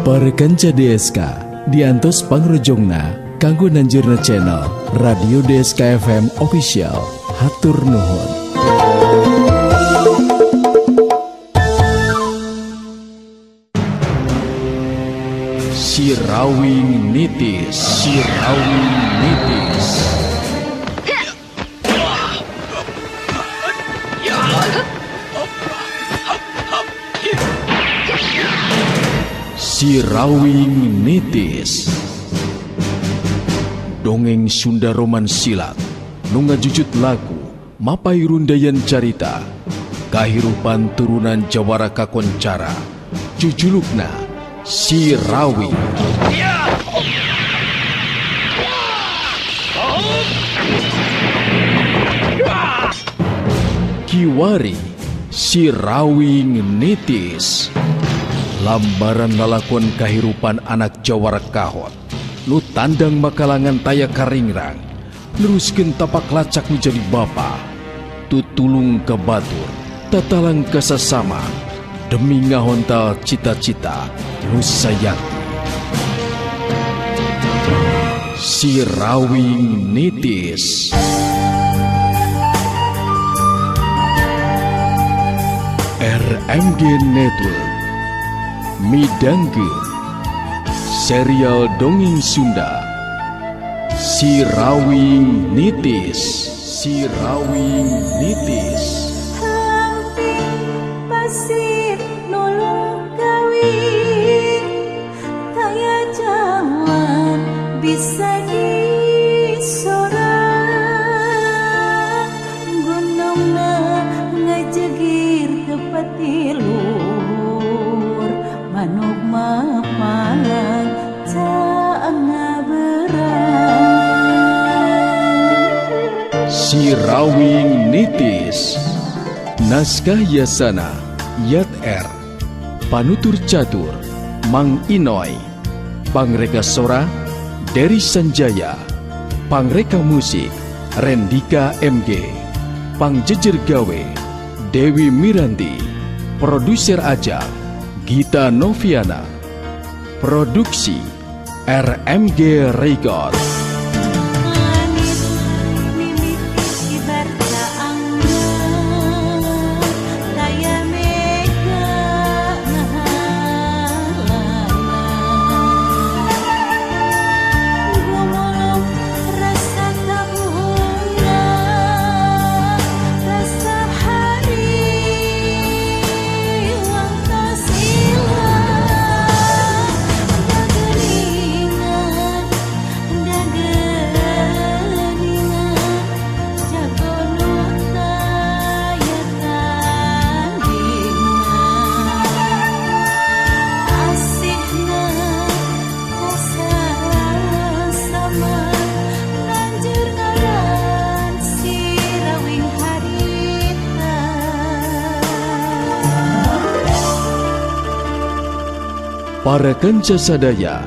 Para kanca DSK diantos pangrojongna kanggo nanjurna channel Radio DSK FM Official. Hatur nuhun. Sirawing Nitis, Sirawing Nitis. Sirawing Nitis. Dongeng Sunda Roman Silat nu ngajujut lagu mapay rundayan carita kahirupan turunan jawara kakoncara jujulukna Sirawing. Kiwari Sirawing Nitis. Lambaran lalakon kahirupan anak jawara kahot nu tandang makalangan taya karingrang neruskeun tapak lacak nu jadi bapa tutulung ka batur tatalang ka sasama demi ngahontal cita-cita nu sayakti. Sirawing Nitis. RMG Network midangkeun serial dongeng Sunda Sirawing Nitis. Sirawing Nitis. Hampir pasir nulung kawin taya jalan bisa disorang gunungna ngajegir tepat tiluhur manuk mapalang Sirawing Nitis. Naskah Yasana Yat R. Panutur Catur Mang Inoy. Pangreka Sora Dery Sanjaya. Pangreka Musik Rendika MG. Pangjejer Gawe Dewi Miranti. Produser Ajang Gita Noviana. Produksi RMG Record. Para kanca sadaya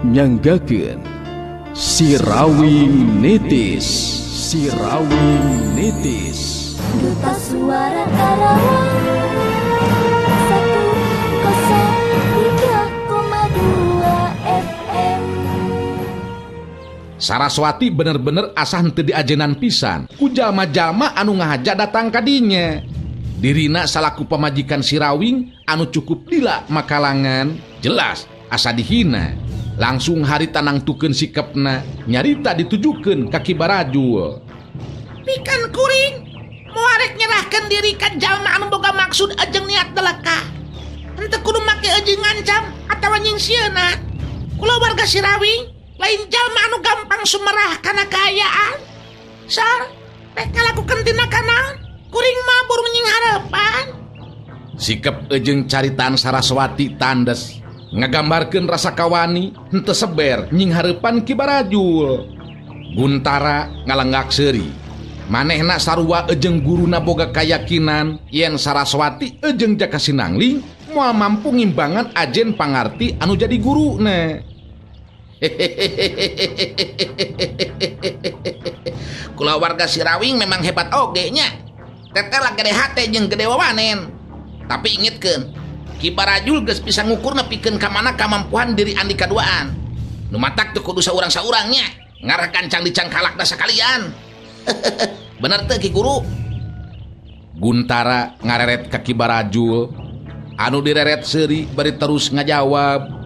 nyanggakeun Sirawing Nitis. Sirawing Nitis. Duta Suara Karawang 103,2 FM. Saraswati bener-bener asa henteu diajenan pisan ku jalma-jalma anu ngahaja datang ka dinya. Dirina salaku pamajikan Sirawing anu cukup lila makalangan jelas asa dihina. Langsung harita nangtukeun sikepna nyarita ditujukeun ka Ki Barajul. Pikan kuring moarek nyerahkeun diri ka jalma anu boga maksud ajeng niat deleka. Henteu kudu make eujeung ngancam atawa nyingsieunan. Kula warga Sirawing lain jalma anu gampang sumerah kana kaayaan. Sar rek ngalakukeun tindakan naon? Kuring mah burung nying harapan. Sikep eujeung caritaan Saraswati tandes ngagambarkeun rasa kawani henteu seber nying hareupan Ki Barajul. Guntara ngalenggak seuri. Manehna sarua eujeung guruna boga kayakinan yen Saraswati eujeung Jaka Sinangling moal mampu ngimbangan ajen pangarti anu jadi guruna. Kula warga Sirawing memang hebat oge nya. Teteh lah gede hate jeung gede wawanen. Tapi ingetkeun, Ki Barajul geus bisa ngukurna pikeun ka mana kamampuan diri Andika duaan. Nu matak teu kudu saurang-saurang nya, ngarah gancang dicangkalakna sakalian. Bener teu Ki Guru? Guntara ngareret ka Ki Barajul. Anu direret seuri bari terus ngajawab.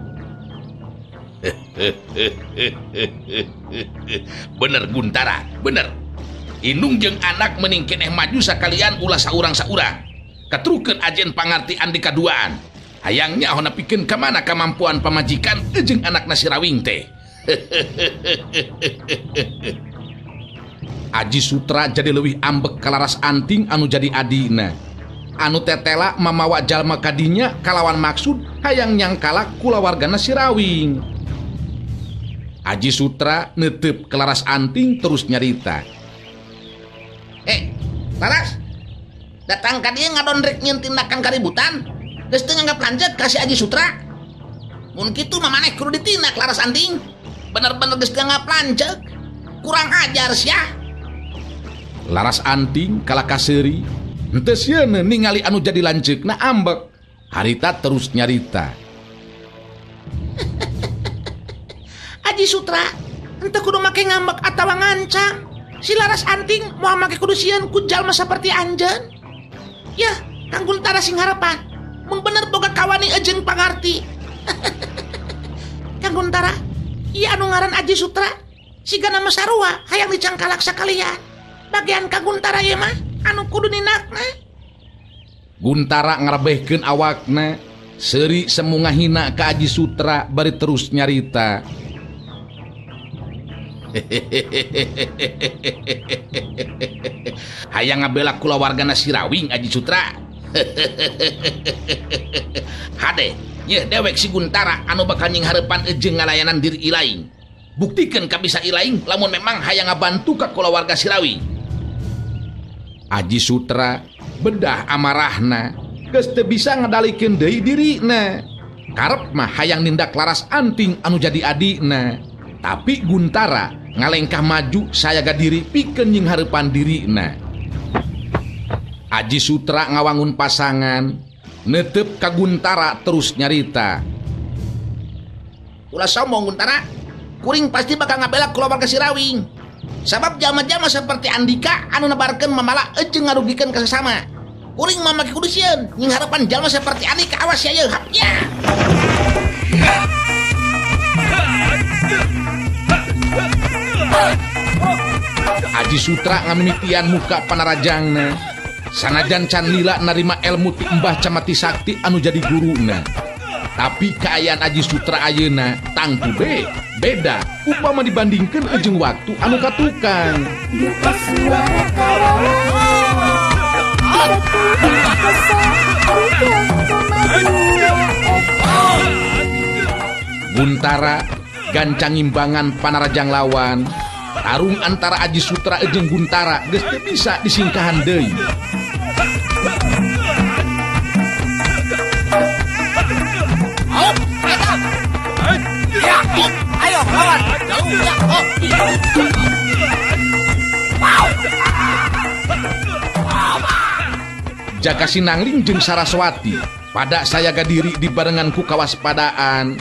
Bener Guntara, bener. Indung jeung anak mending keneh maju sakalian ulah saurang-saurang. Katrukeun ajen pangarti Andika duaan. Hayangnya hona pikeun ka mana kamampuan pamajikan jeung anakna si Rawing teh. Aji Sutra jadi leuwih ambek kalaras anting anu jadi adina. Anu tetela mamawa jalma kadinya kalawan maksud hayang nyangkalak kulawargana si Rawing. Aji Sutra netep kelaras anting terus nyarita. Laras, datang ka dieu ngadondrek nyeun tindakan kaributan. Geus teu nganggap lanceuk ka si Aji Sutra. Mun kitu mah maneh kudu ditindak Laras Anting. Bener-bener geus teu nganggap lanceuk. Kurang ajar sia. Laras Anting kalah kaseuri, henteu sieun ningali anu jadi lanceukna ambek. Harita terus nyarita. Aji Sutra, henteu kudu make ngambek atawa ngancam. Si Laras Anting moal make kudu sieun ku jalma saperti anjeun. Yah, Kang Guntara sing harapan. Mun bener boga kawani jeung pangarti. Kang Guntara, ieu anu ngaran Aji Sutra, siga nama sarua hayang dicangkalak sakalian. Bagian Kang Guntara ieu mah anu kudu ninakna. Guntara ngarebehkeun awakna, seuri semu ngahina ka Aji Sutra bari terus nyarita. Hayang ngabela kulawargana si Rawing Aji Sutra. Hade, yeuh dewek si Guntara anu bakal nyinghareupan jeung ngalayanan diri ilaing. Buktikeun kabisa ilaing lamun memang hayang ngabantu ka kulawarga si Rawing. Aji Sutra bedah amarahna, geus teu bisa ngadalikeun deui dirina. Karep mah hayang nindak Laras Anting anu jadi adina. Tapi Guntara ngalengkah maju sayaga diri pikeun nyinghareupan dirina. Aji Sutra ngawangun pasangan, netep ka Guntara terus nyarita. Ulah sombong Guntara, kuring pasti bakal ngabela kulawarga si Rawing. Sabab jalma-jalma seperti Andika anu nebarkeun mamala jeung ngarugikeun ka sesama. Kuring mah make kudu sieun nyinghareupan jalma seperti Andika, awas ya yeuh hapnya. Aji Sutra ngamimitian muka panarajangna. Sanajan can lila narima ilmu ti Mbah Camati Sakti anu jadi guruna. Tapi kaayaan Aji Sutra ayeuna tangtu beda upama dibandingkeun jeung waktu anu katukang. Guntara gancang imbangan panarajang lawan. Tarung antara Aji Sutra jeung Guntara geus teu bisa disingkahan deui. Jaka Sinangling jeung Saraswati pada sayaga diri dibarengan ku kawaspadaan.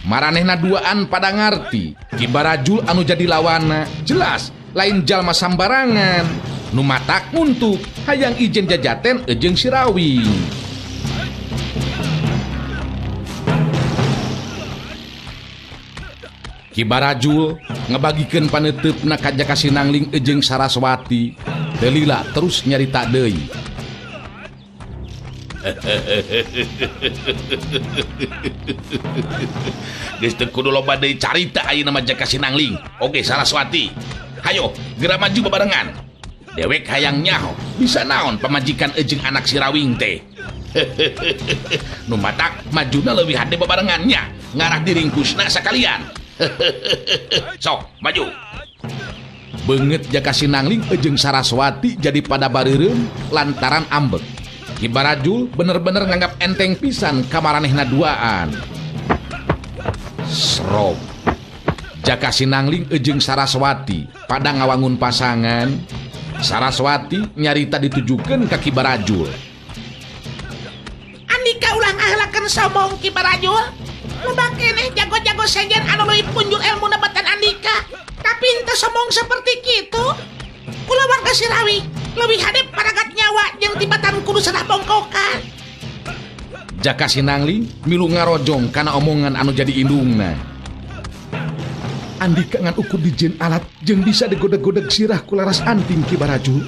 Maranehna duaan pada ngarti Ki Barajul anu jadi lawana jelas lain jalma sambarangan. Nu matak untuk hayang ijen jajaten jeung si Rawing. Ki Barajul ngebagikeun paneuteup ka Jaka Sinangling jeung Saraswati. Teu lila terus nyarita deui. Geus teu kudu loba deui carita ayeuna mah Jaka Sinangling. Oke Saraswati, hayo geura maju babarengan. Dewek hayang nyaho bisa naon pamajikan jeung anak si Rawing teh. Nu matak majuna leuwih hade babarengan nya, ngarah diringkusna sakalian. Sok maju. Beungeut Jaka Sinangling jeung Saraswati jadi pada bareureum lantaran ambek. Ki Barajul bener-bener nganggap enteng pisan ka maranehna duaan. Srob. Jaka Sinangling jeung Saraswati pada ngawangun pasangan. Saraswati nyarita ditujukeun ka Ki Barajul. Lain sombong Ki Barajul. Loba keneh jago-jago sejen anu leuwih punjul ilmu batan Andika. Tapi henteu sombong seperti kitu. Kula warga Sirawi leuwih hade paragat nyawa jeung tibatan kudu sadah bongkokan. Jaka Sinangling milu ngarojong kana omongan anu jadi indungna. Andika ngan ukur dijieun alat jeung bisa digodeg-godeg sirah ku Laras Anting Ki Barajul.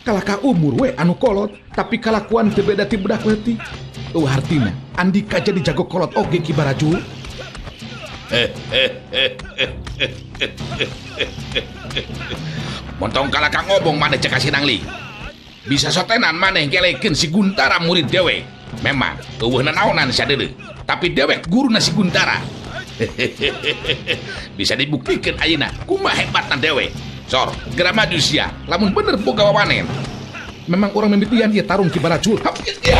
Kalaka umur we anu kolot tapi kalakuan teu beda ti budak leutik. Eueuh hartina Andika jadi jago kolot oge Ki Barajul. Montong kalaka ngobong maneh Jaka Sinangling. Bisa sotenan maneh gelekeun si Guntara murid dewek. Memang eueuh nanaonan sia deuleu, tapi dewek guruna si Guntara. Bisa dibuktikan ayeuna kumaha hebatna dewek. Sor, geura maju sia, lamun bener boga wawanen. Memang urang mimitian ieu tarung Ki Barajul. Hap, ya.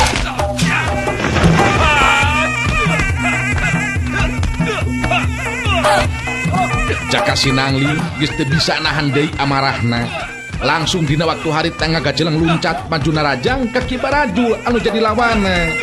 Jaka Sinangling geus teu bisa nahan deui amarahna. Langsung dina waktu harita ngagajeleng luncat maju narajang ka Ki Barajul anu jadi lawanna.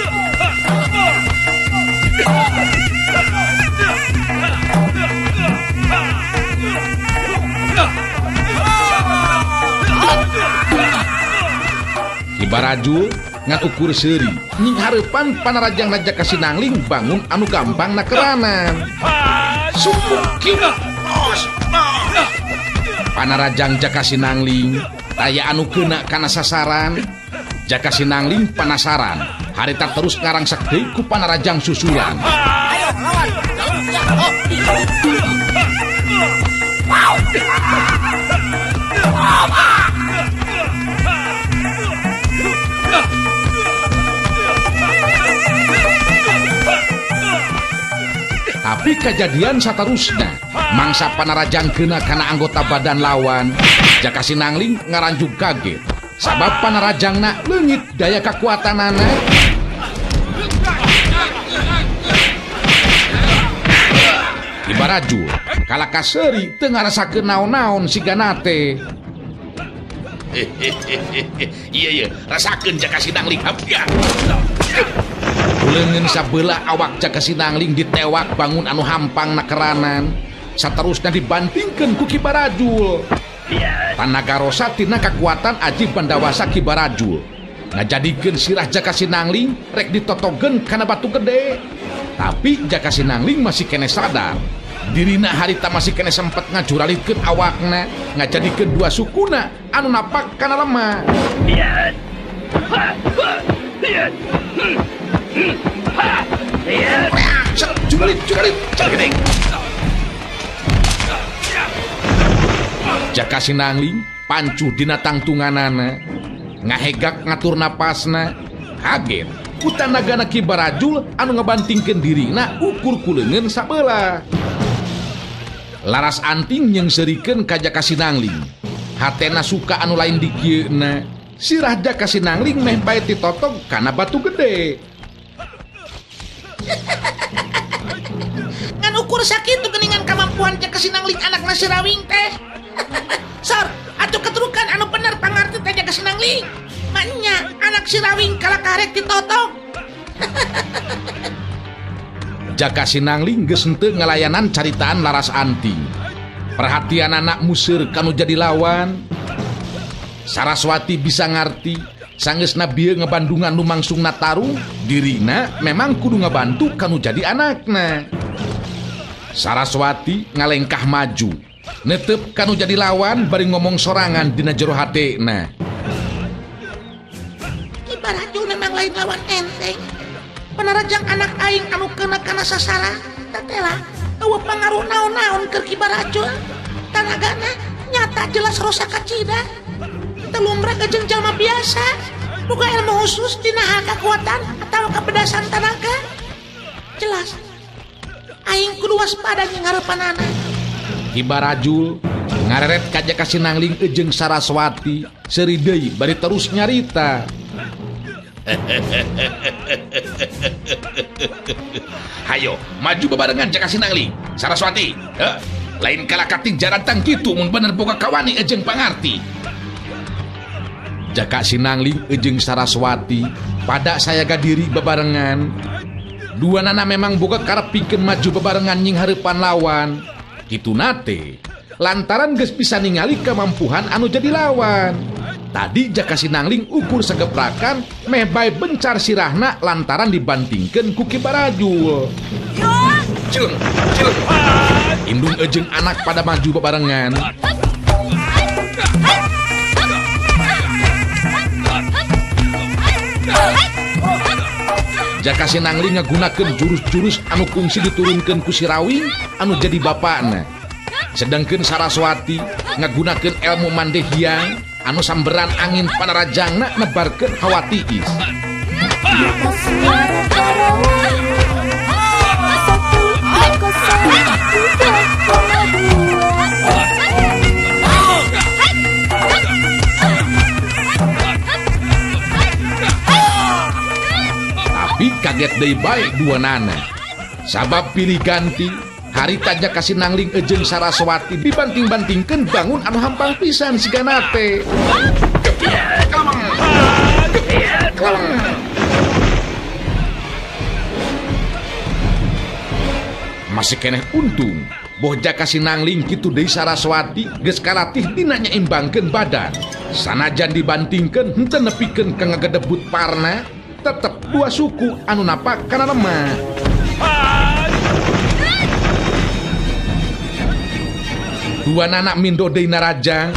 Ki Barajul ngan ukur seuri nying hareupan panarajang Jaka Sinangling bangun anu gampang nakeranan. Suku kieu Panarajang Jaka Sinangling taya anu keuna kana sasaran. Jaka Sinangling panasaran harita terus ngarangsak deui ku panarajang susulan. Ayo lawan. Tapi kejadian saterusna mangsa panarajang kena kana anggota badan lawan. Jaka Sinangling ngaranjug kaget sabab panarajangna leungit daya kakuatanana. Ki Barajul kalaka seuri teu ngarasakeun naon-naon sigana teh. Iya iya, rasakeun Jaka Sinangling. Hapya. Leungeun sabelah awak Jaka Sinangling ditewak bangun anu hampang nakeranan. Saterusna dibantingkeun ku Ki Barajul. Tanaga rosa tina kakuatan aji bandawasa Ki Barajul. Ngajadikeun sirah Jaka Sinangling rek ditotogeun kana batu gede. Tapi Jaka Sinangling masih kene sadar. Dirina harita masih kene sempet ngajuralikeun awakna, ngajadikeun dua sukuna anu napak kana lemah. Juralit, juralit, juralit. Jaka Sinangling pancuh dina tangtunganana, ngahegak ngatur napasna, kaget ku tanagana Ki Barajul anu ngabantingkeun dirina ukur ku leungeun sabelah. Laras Anting nyeungseurikeun ka Jaka Sinangling. Hatena suka anu lain dikieuna. Sirah Jaka Sinangling meh bae ditotog kana batu gede. Ngan ukur sakitu geuningan kamampuan Jaka Sinangling anakna Sirawing teh. Sor, atuh keturukan anu bener pangarti teh Jaka Sinangling. Maknya anak Sirawing kalah karek ditotog. Jaka Sinangling geus henteu ngalayanan caritaan Laras Anting. Perhatian anak museur kanu jadi lawan. Saraswati bisa ngarti sanggeusna bieu ngebandungan nu mangsungna tarung, dirina memang kudu ngabantu kanu jadi anakna. Saraswati ngalengkah maju, netep kanu jadi lawan bari ngomong sorangan dina jero hatena. Ki Barajul memang lain lawan enteng. Panarajang anak aing anu kena kana sasaran, tetela eueuh pangaruh naon-naon keur Ki Barajul. Tanagana nyata jelas rosa kacida. Teu lumrah jeung jalma biasa. Boga ilmu khusus dina hal kakuatan atawa kabedasan tanaga. Jelas aing kudu waspada jeung hareupanana. Ki Barajul ngareret ka Jaka Sinangling jeung Saraswati seuri deui bari terus nyarita. Hayo maju bebarengan Jaka Sinangling Saraswati. Lain kalah kating jarantang kitu mun bener boga kawani jeung pangarti. Jaka Sinangling jeung Saraswati pada sayaga diri bebarengan. Dua nana memang boga karep pikeun maju bebarengan nying hareupan lawan. Kituna teh lantaran geus bisa ningali kemampuan anu jadi lawan. Tadi Jaka Sinangling ukur sageprakan meh bae bencar sirahna lantaran dibantingkeun ku Ki Barajul. Cileng, cileng. Indung ejeng anak pada maju bebarengan. Jaka Sinangling ngagunakeun jurus-jurus anu kungsi diturunkeun ku si Rawing anu jadi bapana. Sedangkeun Saraswati ngagunakeun ilmu mandehiang anu samberan angin panarajangna nebarkeun hawa tiis. Suara Karawang 103,2 FM. Tapi kaget deui bae dua nana. Sabab pilih ganti harita Jaka Sinangling ejeng Saraswati dibanting-bantingkeun bangun anu hampang pisan sigana teh. Masih keneh untung boh Jaka Sinangling kitu deui Saraswati geus kalatih dina nyaimbangkeun badan. Sanajan dibantingkeun henteu nepikeun ka ngagedebut parna, tetep dua suku anu napak kana lemah. Dua nanak mindo deui narajang.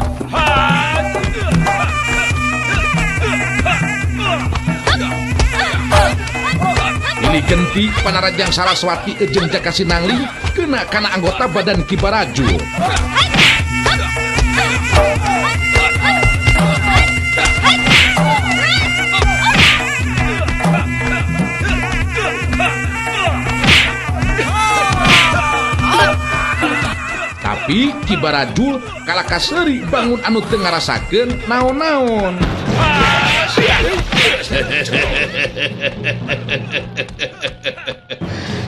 Pilih genti panarajang Saraswati ejeng Jaka Sinangling kena kana anggota badan Ki Barajul. Tapi Ki Barajul kalah kaseuri bangun anu teu ngarasakeun naon-naon.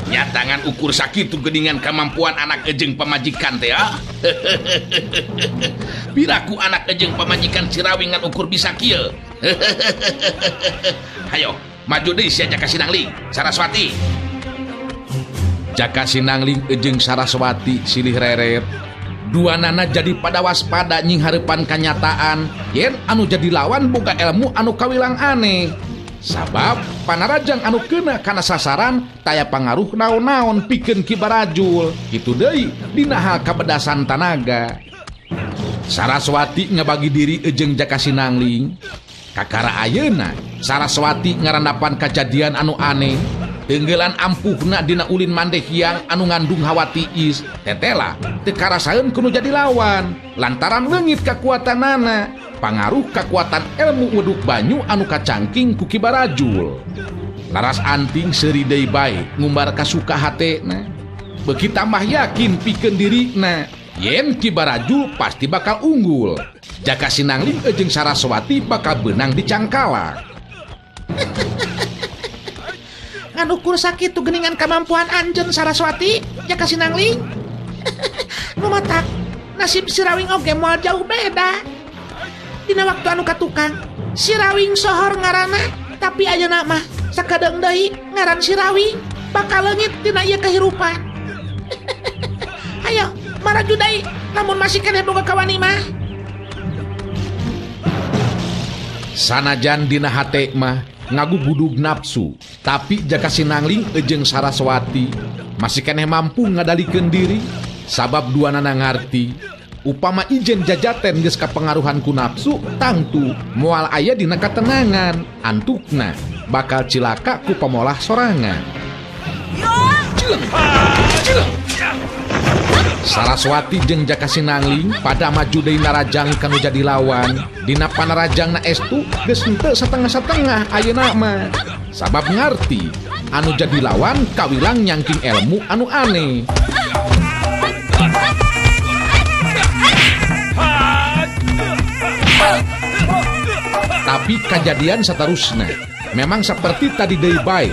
Nyatangan ukur sakitu geuningan kemampuan anak ejeng pamajikan teh ah. Piraku anak ejeng pamajikan Cirawing ngan ukur bisa kieu. Hayo, maju deui sia Jaka Sinangling, Saraswati. Jaka Sinangling ejeng Saraswati silih reret. Dua nana jadi pada waspada nying hareupan kanyataan yen anu jadi lawan boga ilmu anu kawilang aneh. Sabab panarajang anu kena kana sasaran taya pangaruh naon-naon pikeun Ki Barajul. Kitu deui dina hal kabedasan tanaga. Saraswati ngabagi diri ejeng Jaka Sinangling. Kakara ayeuna Saraswati ngarandapan kajadian anu aneh. Tenggelan ampuhna dina ulin mandehiang anu ngandung hawa tiis. Tetela teu karasaeun kudu jadi lawan lantaran leungit kakuatanana. Pangaruh kakuatan ilmu weduk banyu anu kacangking ku Ki Barajul. Laras anting seuri deui bae ngumbar kasuka hatena. Beuki tambah yakin pikeun dirina yen Ki Barajul pasti bakal unggul. Jaka Sinangling ejeng Saraswati bakal beunang dicangkalak. Ngan ukur sakitu geuningan kamampuan anjeun Saraswati Jaka Sinangling. Nu matak nasib si Rawing oge moal jauh beda. Dina waktu anu katukang si Rawing sohor ngaranna, tapi ayeuna mah sakedeung deui ngaran si Rawing bakal leungit dina ieu kehirupan. Ayo maraju deui lamun masih keneh boga kawani mah. Sanajan dina hate mah ngagugudug nafsu, tapi Jaka Sinangling ejeng Saraswati masih keneh mampu ngadalikeun diri sabab dua nana ngarti upama ijen jajaten geus kapengaruhan ku nafsu tangtu moal aya dina katenangan, antukna bakal cilaka ku pamolah sorangan. Cileng, cileng. Saraswati jeung Jaka Sinangling pada maju deui narajang kanu jadi lawan. Dina panarajangna estu geus henteu satengah-satengah ayeuna mah. Sabab ngarti anu jadi lawan kawilang nyangking ilmu anu aneh. Tapi kajadian saterusna memang seperti tadi deui bae.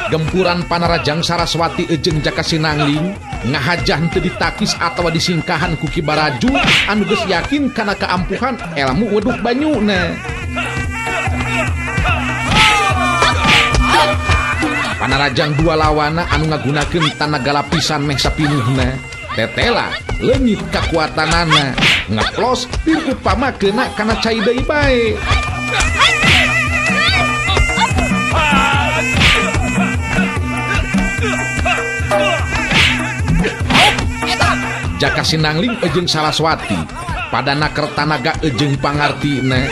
Gempuran panarajang Saraswati ejeng Jaka Sinangling ngahajah henteu ditakis atawa disingkahan ku Ki Barajul anu geus yakin kana kaampuhan ilmu weduk banyuna. Panarajang dua lawana anu ngagunakeun tanaga lapisan meh sapinuhna. Tetela leungit kakuatanana, ngeplos diupamakeunna kana cai deui bae. Jaka Sinangling jeung Saraswati pada naker tanaga jeung pangartina.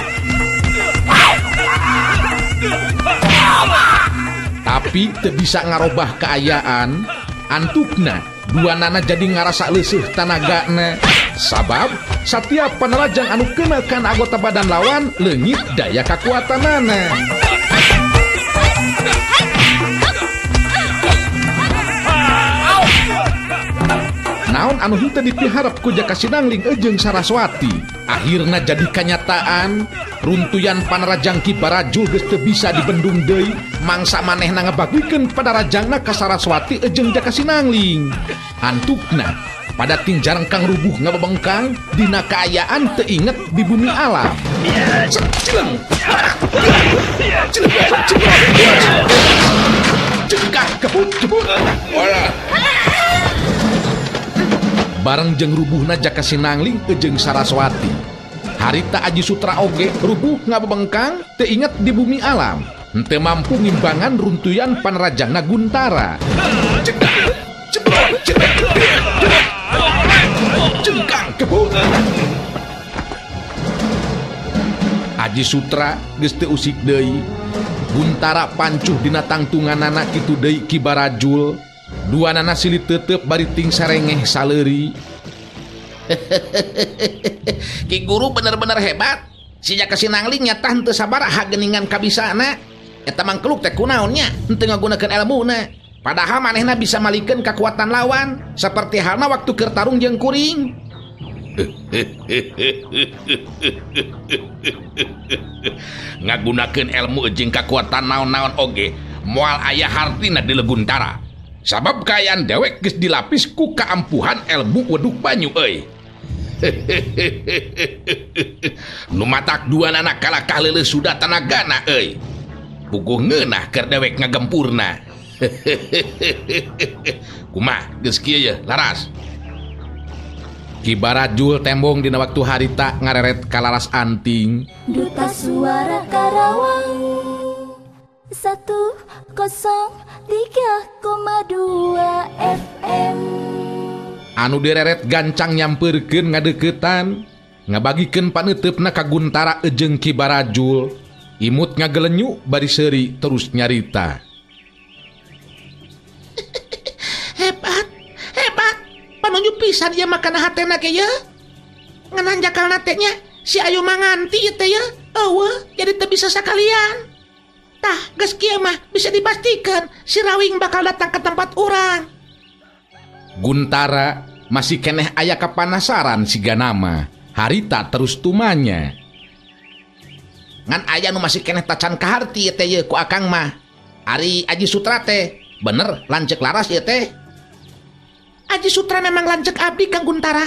Tapi teu bisa ngarobah kaayaan, antukna dua nana jadi ngarasa leuseuh tanagana. Sabab satiap panarajang anu kena kana anggota badan lawan leungit daya kakuatanana. Naon anu henteu dipiharep ku Jaka Sinangling jeung Saraswati, akhirna jadi kanyataan. Runtuyan panarajang Ki Barajul geus teu bisa dibendung deui, mangsa manehna ngabagikeun panarajangna ka Saraswati jeung Jaka Sinangling. Antukna pada tinjarengkang rubuh ngabebengkang dina kaayaan teu inget di bumi alam. Cengkah kebut kebut. Bareng jeung rubuhna Jaka Sinangling jeung Saraswati. Harita Aji Sutra oge rubuh ngabebengkang teu inget di bumi alam. Henteu mampu ngimbangan runtuyan panarajangna Guntara. Cengkang kebut. Aji Sutra geus teu usik deui. Guntara pancuh dina tangtunganana kitu deui Ki Barajul. Dua nana silih tetep bari ting sarengeh saleuri. Ki Guru bener-bener hebat. Si Jaka Sinangling nyata henteu sabaraha geuningan kabisana. Eta mangkeluk teh kunaon nya, henteu ngagunakeun elmuna. Padahal manehna bisa malikeun kakuatan lawan, seperti halna waktu keur tarung jeung kuring. Ngagunakeun elmu jeung kakuatan naon-naon oge, moal aya hartina di Guntara. Sabab kaayaan dewek geus dilapis ku kaampuhan elmu weduk banyu euy. Nu matak dua anak kalakah leuleus sudah tanagana euy. Puguh ngeunah keur dewek ngagempurna. Kumaha geus kieu ye laras. Ki Barajul tembong dina waktu harita ngareret ka Laras Anting. Duta Suara Karawang 103,2 FM. Anu direret gancang nyampeurkeun ngadeukeutan, ngabagikeun paneuteup ka Guntara jeung Ki Barajul. Imut ngagelenyu bari seuri terus nyarita. Hebat, hebat. Panunjuk pisan ieu mah kana hatena ge ye. Ngeunaan jakalna teh nya si Ayu manganti ieu teh ye. Eueuh, jadi teu bisa sakalian. Tah, geus kieu mah bisa dipastikan si Rawing bakal datang ke tempat urang. Guntara masih keneh aya kapanasaran siga nama. Harita terus tumanya. Ngan aya nu masih keneh tacan kaharti ieu teh ye ku akang mah. Ari Aji Sutra teh bener lanceuk laras ieu teh. Aji Sutra memang lanceuk abdi Kang Guntara.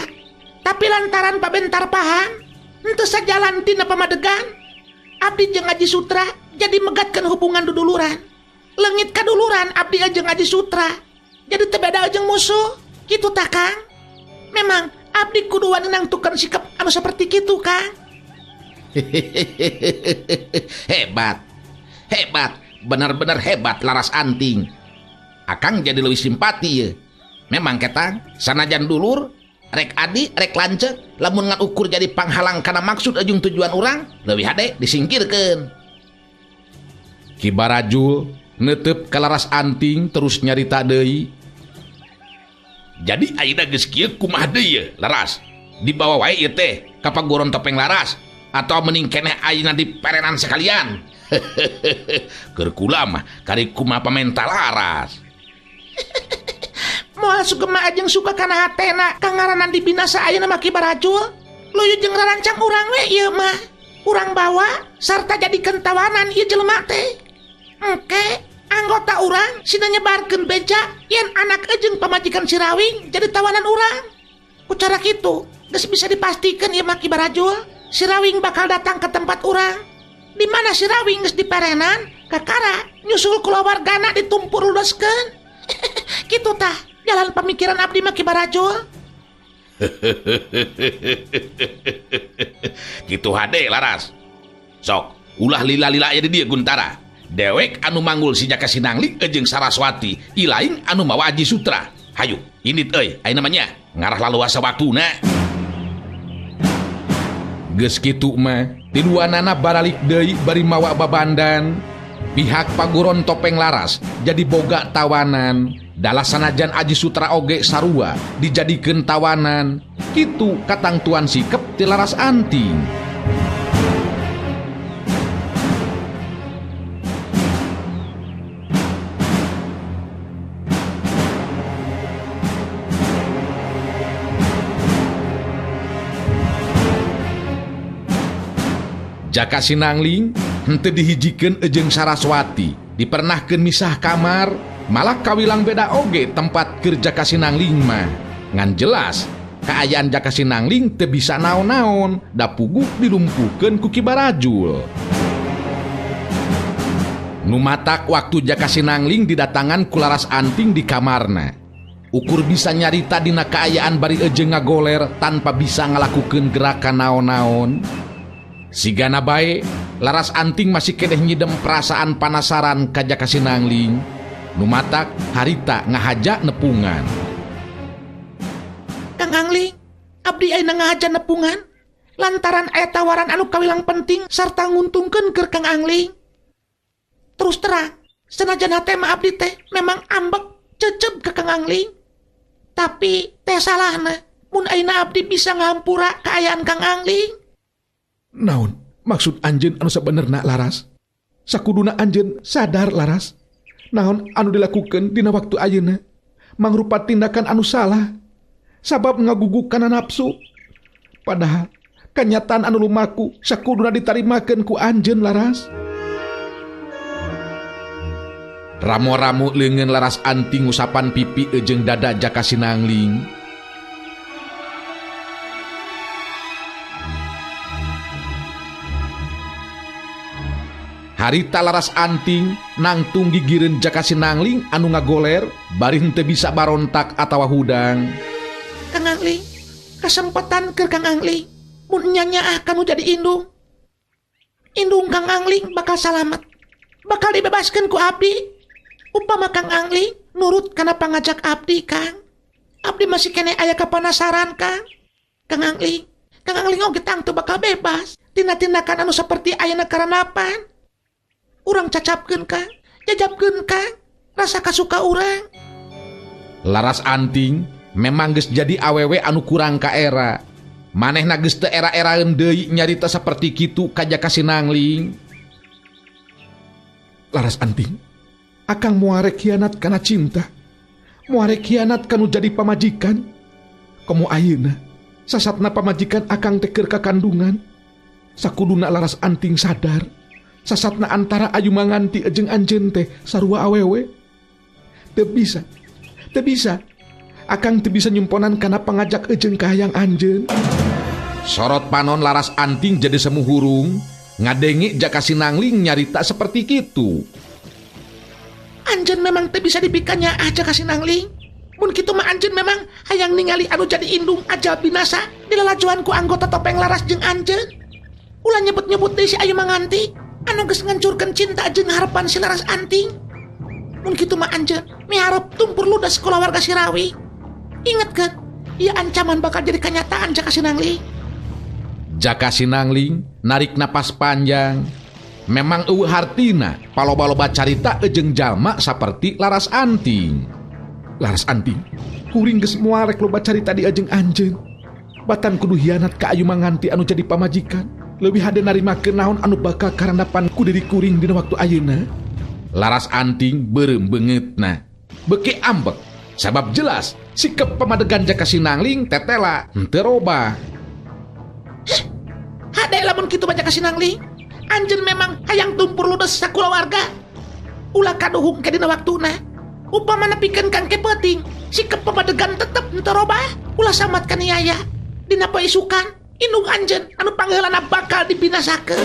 Tapi lantaran pabentar paham, henteu sajalan tina pamadegan. Abdi jeung Aji Sutra jadi megatkan hubungan duduluran. Leungit kaduluran abdi jeung Aji Sutra. Jadi teu beda jeung musuh. Kitu tah Kang. Memang abdi kudu wani nangtukeun sikap anu seperti kitu Kang. Hebat. Hebat, benar-benar hebat Laras Anting. Akang jadi lebih simpati ye. Memang ketang, sanajan dulur, rek adi, rek lanceuk, lamun ngan ukur jadi panghalang kana maksud jeung tujuan urang, leuwih hade disingkirkeun. Ki Barajul netep ka Laras Anting terus nyarita deui. Jadi ayeuna geus kieu kumaha deui ye, Laras? Dibawa wae ieu teh ka paguron topeng Laras atau mending keneh ayeuna diperenan sekalian. Keur kula mah kari kumaha pamenta Laras. Moal sugema jeung suka kana hatena kangaranan dibinasa ayeuna mah Ki Barajul. Luyu jeung rarancang urang we ieu mah. Urang bawa sarta jadikeun tawanan ieu jelema teh. Engke anggota urang sina nyebarkeun beja yen anak jeung pamajikan si Rawing jadi tawanan urang. Ku cara kitu geus bisa dipastikeun ieu mah Ki Barajul, si Rawing bakal datang ke tempat urang. Di mana Sirawi geus diperenan kakara nyusul kulawargana ditumpur ludeskeun. Kitu tah jalan pamikiran abdi mah Ki Barajul. Kitu hade Laras. Sok ulah lila-lila aya di dieu Guntara. Dewek anu manggul si Jaka Sinangling jeung Saraswati, ilaing anu mawa Aji Sutra. Hayu, indit euy, ayeuna mah nya ngarah laluasa waktuna. Geus kitu mah, tiduanana baralik deui bari mawa babandan. Pihak paguron Topeng Laras jadi boga tawanan. Dalah sanajan Aji Sutra oge sarua dijadikeun tawanan. Kitu katangtuan sikep ti Laras Anting. Jaka Sinangling henteu dihijikeun jeung Saraswati, dipernahkeun misah kamar, malah kawilang beda oge tempat keur Jaka Sinangling mah. Ngan jelas, kaayaan Jaka Sinangling teu bisa naon-naon, da puguh dilumpuhkeun ku Ki Barajul. Nu matak waktu Jaka Sinangling didatangan ku Laras Anting di kamarna. Ukur bisa nyarita dina kaayaan bari eujeung ngagoler tanpa bisa ngalakukeun gerakan naon-naon. Sigana bae, Laras Anting masih kedeh nyidem perasaan panasaran ka Jaka Sinangling. Nu matak harita ngahaja nepungan. Kang Angling, abdi ayeuna ngahaja nepungan lantaran aya tawaran anu kawilang penting sarta nguntungkeun keur Kang Angling. Terus terang, senajan hate mah abdi teh memang ambek cecep ke Kang Angling. Tapi teh salahna mun ayeuna abdi bisa ngahampura kaayaan Kang Angling. Naon maksud anjeun anu sabenerna Laras? Sakuduna anjeun sadar Laras. Naon anu dilakukeun dina waktu ayeuna mangrupa tindakan anu salah sabab ngagugu kana nafsu. Padahal kenyataan anu lumaku sakuduna ditarimakeun ku anjeun Laras. Ramo-ramo leungeun Laras Anting ngusapan pipi jeung dada Jaka Sinangling. Harita Laras Anting nangtung gigireun Jaka Sinangling anu ngagoler bari henteu bisa barontak atawa hudang. Kang Angling, kesempatan keur Kang Angling mun nyanyaah kanu jadi indung. Indung Kang Angling bakal salamet, bakal dibebaskeun ku abdi. Upama Kang Angling nurut kana pangajak abdi, Kang. Abdi masih keneh aya kapanasaran, Kang. Kang Angling oge tangtu bakal bebas tina tindakan anu saperti ayeuna karanapan. Urang cacapkeun Kang, jajabkeun Kang, rasa kasuka urang. Laras Anting memang geus jadi awewe anu kurang ka era. Manehna geus teu era-eraeun deui nyarita saperti kitu ka Jaka Sinangling. Laras Anting, akang moal rek hianat kana cinta. Moal rek hianat kanu jadi pamajikan. Komo ayeuna sasatna pamajikan akang teh keur kakandungan. Sakuduna Laras Anting sadar sasatna antara Ayu Manganti jeung anjeun teh sarua awewe. Teu bisa. Teu bisa. Akang teu bisa nyumponan kana pangajak jeung kahayang anjeun. Sorot panon Laras Anting jadi semu hurung, ngadenge Jaka Sinangling nyarita seperti kitu. Anjeun memang teu bisa dipikanya ah Jaka Sinangling. Mun kitu mah anjeun memang hayang ningali anu jadi indung ajal binasa dilalajuan ku anggota Topeng Laras jeung anjeun. Ulah nyebut-nyebut deui si Ayu Manganti anu geus ngancurkeun cinta jeung harapan si Laras Anting. Mun kitu mah anjeun miharep tumpur ludas kulawarga Sirawi. Ingetkeun, ieu ancaman bakal jadi kenyataan Jaka Sinangling. Jaka Sinangling narik napas panjang. Memang eueuh hartina paloba-loba carita jeung jalma saperti Laras Anting. Laras Anting, kuring geus moal rek loba carita di jeung anjeun. Batan kudu hianat ka Ayu Manganti anu jadi pamajikan. Leuwih hade narimakeun naon anu bakal karandapan ku diri kuring dina waktu ayeuna. Laras Anting beureum beungeutna. Beuki ambek sabab jelas sikep pamadegan Jaka Sinangling tetela henteu robah. Hade lamun kitu mah Jaka Sinangling. Anjeun memang hayang tumpur ludes sakulawarga. Ulah kaduhung ke dina waktuna. Upama nepikeun kang ke peuting, sikep pamadegan tetep henteu robah. Ulah samat kaniaya. Dina paisukan indung anjeun anu pangheulana bakal dibinasakeun.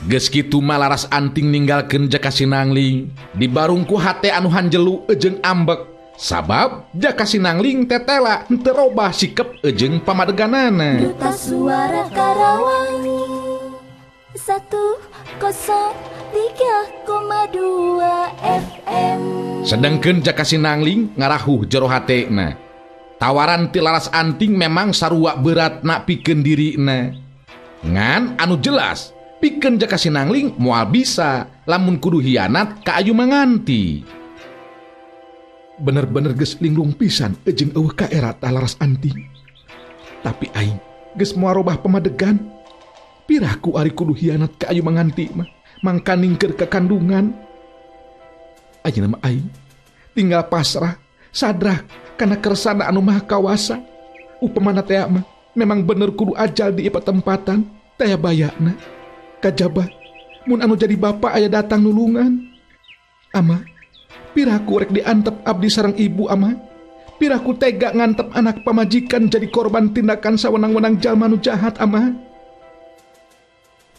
Geus kitu mah Laras Anting ninggalkeun Jaka Sinangling dibarung ku hate anu hanjelu jeung ambek sabab Jaka Sinangling tetela henteu robah sikep jeung pamadeganana. Duta Suara Karawang 103,2 FM. Sedengkeun Jaka Sinangling ngarahuh jero hatena. Tawaran ti Laras Anting memang sarua beratna pikeun dirina. Ngan anu jelas pikeun Jaka Sinangling moal bisa lamun kudu hianat ka Ayu Manganti. Bener-bener geus linglung pisan jeung eueuh kaera tah Laras Anting. Tapi aing geus moal robah pamadegan. Piraku ari kudu hianat ka Ayu Manganti mah mangkaning keur kakandungan. Ayeuna mah aing tinggal pasrah sadrah kana kersana anu maha kawasa. Upamana teh mah memang bener kudu ajal di ieu patempatan taya bayana. Kajaba mun anu jadi bapa aya datang nulungan. Ama piraku rek diantep abdi sareng ibu ama. Piraku tega ngantep anak pamajikan jadi korban tindakan sawenang-wenang jalma nu jahat ama.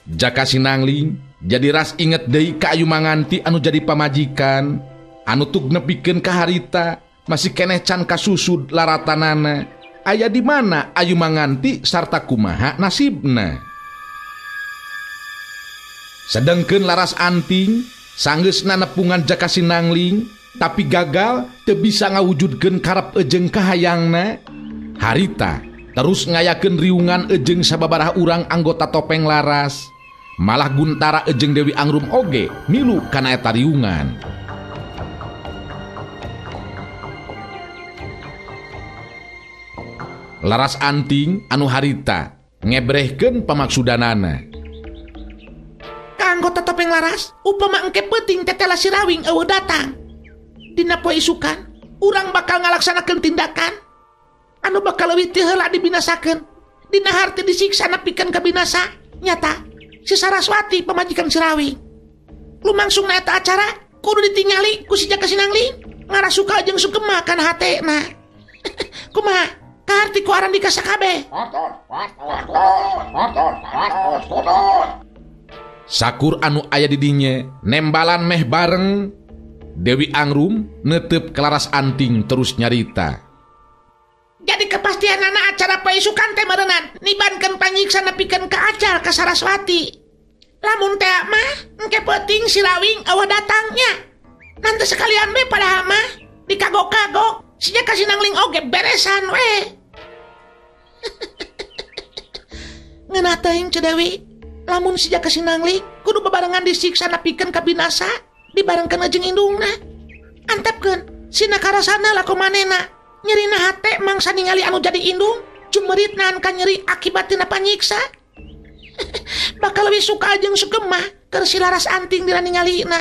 Jaka Sinangling jadi ras inget deui ka Ayu Manganti anu jadi pamajikan anu tug nepikeun ka harita masih keneh can kasusud laratanana. Aya di mana Ayu Manganti sarta kumaha nasibna. Sedengkeun Laras Anting sanggeusna nepungan Jaka Sinangling tapi gagal teu bisa ngawujudkeun karep jeung kahayangna. Harita terus ngayakeun riungan jeung sababaraha urang anggota Topeng Laras. Malah Guntara jeung Dewi Angrum oge milu kana eta riungan. Laras Anting anu harita ngebrehkeun pamaksudanana. Ka anggota Topeng Laras, upama engke peuting tetela Sirawing eueuh datang. Dina poe isukan, urang bakal ngalaksanakeun tindakan anu bakal leuwih ti heula dibinasakeun. Dina harti disiksa nepikeun ka binasa, nyata si Saraswati pamajikan Sirawing. Lumangsung na eta acara kudu ditingali ku si Jaka Sinangling ngarasuka jeung sukema kana hatena. Kumaha? Kaharti ku arandika sakabeh. Sakur anu aya di dinya nembalan meh bareng. Dewi Angrum netep ke Laras Anting terus nyarita. Jadi kepastian anak acara paisukan teh meureunan nibankeun panyiksa nepikeun ka acal ka Saraswati. Lamun teh mah engke peuting Sirawing eueuh datangnya. Nanti sekalian be padahal mah dikagok-kagok si Jaka Sinangling oge beresan we. Ngeunah teuing Ceu Dewi, lamun si Jaka Sinangling kudu bebarengan disiksa nepikeun ka binasa dibarengkeun jeung indungna. Antepkeun sina karasana laku manehna. Nyerina hate mangsa ningali anu jadi indung, cumerit nahan ka nyeri akibat tina panyiksa. Bakal leuwih suka jeung sukema keur si Laras Anting dina ningalina.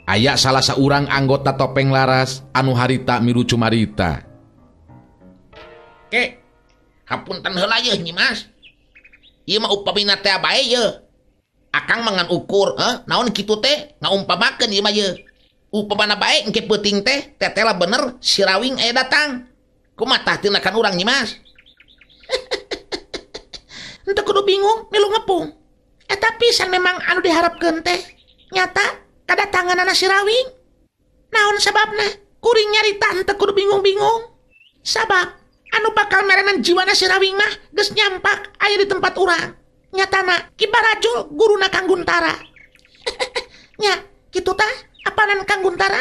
Aya salah saurang anggota Topeng Laras anu harita milu cumarita. Ke, hapunten heula yeuh Nyi Mas. Ieu mah upamina teh bae yeuh. Akang mangan ukur, naon kitu teh ngaumpamakeun ieu mah yeuh. Upamana bae engke peuting teh tetela bener Sirawing aya datang. Kumaha tah tindakan urang Nyi Mas? Henteu kudu bingung milu ngepung. Eta pisan memang anu diharapkeun teh. Nyata kadatanganana Sirawing. Naon sababna? Kuring nyarita henteu kudu bingung-bingung. Sabab anu bakal merenan jiwana Sirawing mah geus nyampak aya di tempat urang. Nyatana Ki Barajul guruna Kang Guntara. Nya, kitu tah apanan Kang Guntara?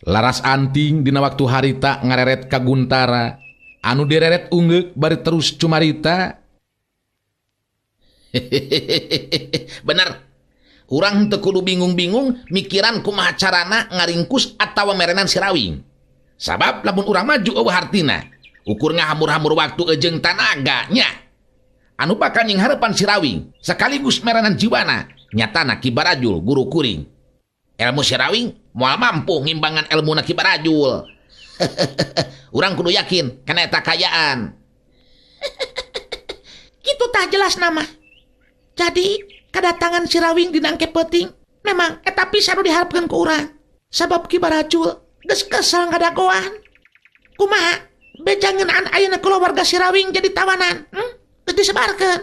Laras Anting dina waktu harita ngareret ka Guntara. Anu direret ungeuk bari terus cumarita. Bener. Urang teu kudu bingung-bingung mikiran kumaha carana ngaringkus atawa merenan Sirawing. Sabab lamun urang maju eueuh hartina, ukur ngahamur-hamur waktu jeung tanaga nya. Anu bakal nyingharepan Sirawing sekaligus merenan jiwana nyatana Ki Barajul guru kuring. Ilmu Sirawing moal mampu ngimbangan ilmuna Ki Barajul. Urang kudu yakin kana eta kayaan. Kitu tah jelas nama. Jadi kedatangan Sirawing di nangke peuting memang eta pisan nu diharapkeun ku urang. Sabab Ki Barajul geus kesel ngadagoan. Kumaha beja ngeunaan ayeuna kulawarga Sirawing jadi tawanan? Geus disebarkeun.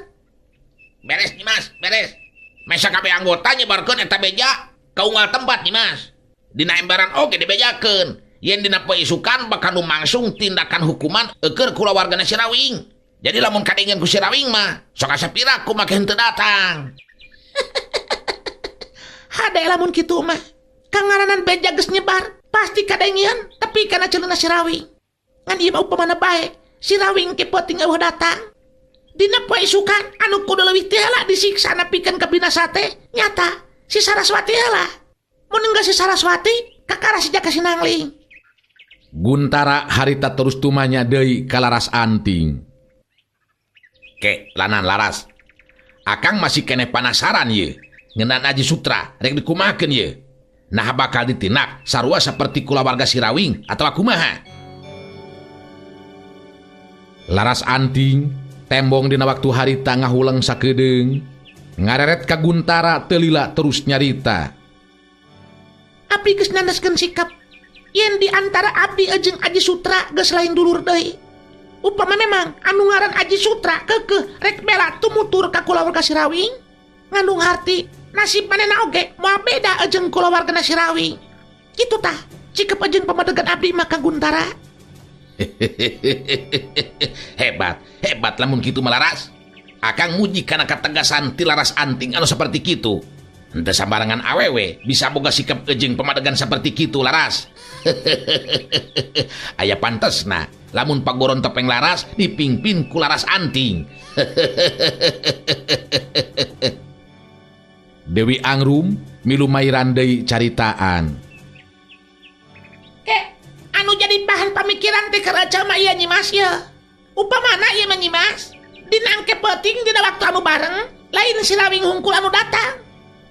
Beres Nyimas, beres. Mesa kabeh anggota nyebarkeun eta beja ka unggal tempat Nyimas. Dina embaran oge dibejakeun. Yen dina poe isukan bakal lumangsung tindakan hukuman eueur kulawargana Sirawing. Jadi lamun kadengkeun ku Sirawing mah sok asa pira ku make henteu datang. Hade lamun kitu mah. Kangaranan beja geus nyebar, pasti kadengieun tapi kana ceulina Sirawing. Ngan ieu mah upamana bae, Sirawing ke peuting eueuh datang. Dina poe isukan anu kudu leuwih teh heula disiksa nepikeun ka binasa teh nyata si Saraswati heula. Mun enggeus si Saraswati kakara si Jaka Sinangling. Guntara harita terus tumanya deui ka Laras Anting. Ke lanan Laras. Akang masih keneh panasaran ye. Ngeunaan Aji Sutra rek dikumahakeun ye. Nah bakal ditindak sarua saperti kulawarga Sirawing atawa kumaha? Laras Anting tembong dina waktu harita ngahuleng sakedeung ngareret ka Guntara teu lila terus nyarita. Abdi geus nandaskeun sikap yen di antara abdi jeung Aji Sutra geus lain dulur deui. Upama memang anu ngaran Aji Sutra keukeuh rek bela tumutur ka kulawarga Sirawing, ngandung harti nasib manehna oge moal beda jeung kulawargana Sirawing. Kitu tah cikep jeung pamadegan abdi mah ka Guntara. Hebat, hebat lamun kitu mah Laras. Akang muji kana kategasan ti Laras Anting anu saperti kitu. Henteu sambarangan awewe bisa boga sikap jeung pamadegan saperti kitu Laras. Aya pantesna lamun pagoron topeng Laras dipingpin ku Laras Anting. Dewi Angrum milu mairan deui caritaan. Ke anu jadi bahan pamikiran teh keur mah ieu Nyimas ye. Upamana ieu mah Nyimas? Dina angke peuting dina waktu anu bareng, lain Sirawing hungkul anu datang.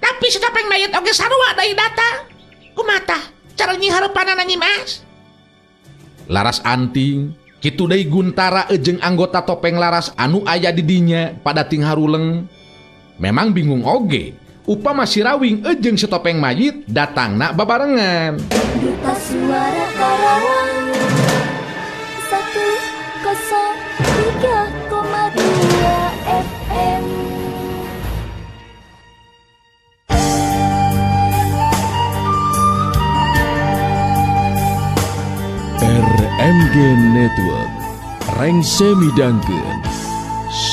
Tapi si topeng mayit oge sarua deui datang. Kumaha cara nyihareupanana Nyimas? Laras Anting kitu deui Guntara jeung anggota topeng Laras anu aya di dinya pada ting haruleng. Memang bingung oge upama Sirawing jeung si topeng mayit datangna babarengan. Duta Suara Karawang 103,2 FM. RMG Network rengse midangkeun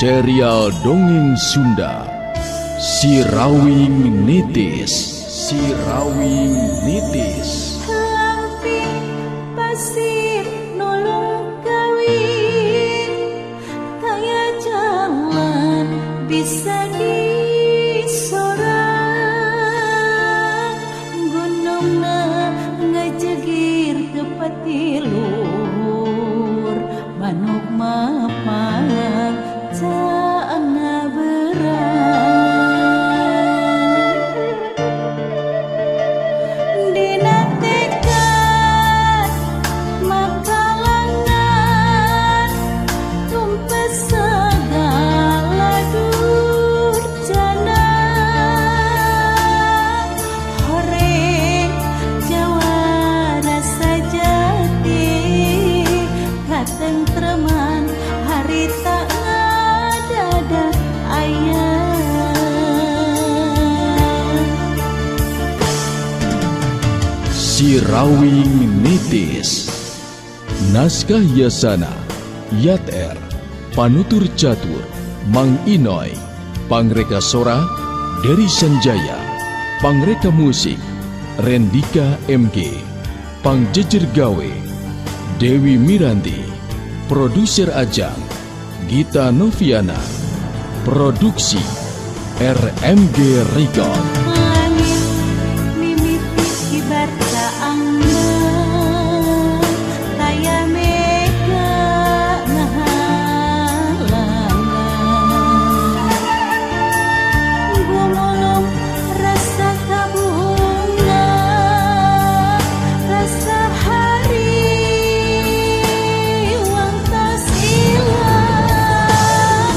serial dongeng Sunda Sirawing Nitis. Sirawing Nitis. Lamping pasir nulung kawin, kaya jalan bisa disorang, gunungna ngejegir tepati luhur, manuk mapang caana berang. Dina tekad makalangan tumpes segala durjana, horeng jawara sajati katentreman harita ngadada aya. Sirawing Nitis. Naskah Yasana, Yat R, Panutur Catur, Mang Inoy, Pangreka Sora, Dery Sanjaya, Pangreka Musik, Rendika MG, Pangjejer Gawe, Dewi Miranti, Produser Ajang, Gita Noviana, Produksi RMG Record. Langit mimiti kibar taangna, taya mega ngahalangan, gumulung rasa kabunga, rasa hari wang tos ilang,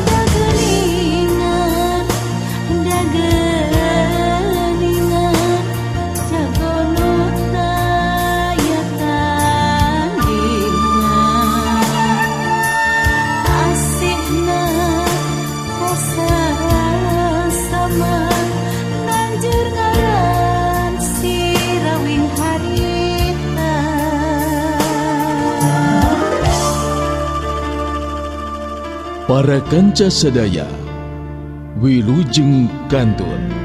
dageningan dageningan. Para kanca sadaya, wilujeng kantun.